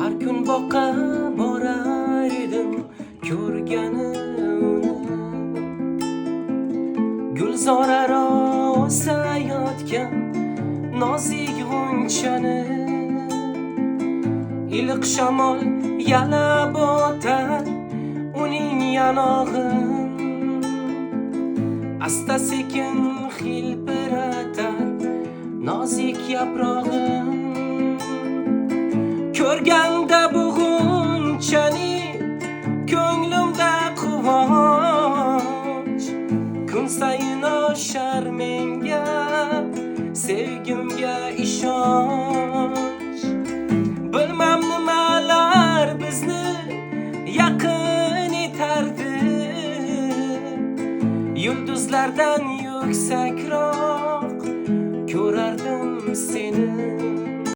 Har kun boqqa borar edim ko'rgani uni. Gulzor aro o'sayotgan nozik g'unchani, iliq shamol yalab o'tar uning yanog'in. Asta sekin xilpiratar nozik yaprog'in. Ko'rganda bu g'unchani ko'nglimda quvonch, kun sayin oshar menga sevgimga ishonch. Bilmam nimalar bizni yaqin etardi, yulduzlardan yuksakroq.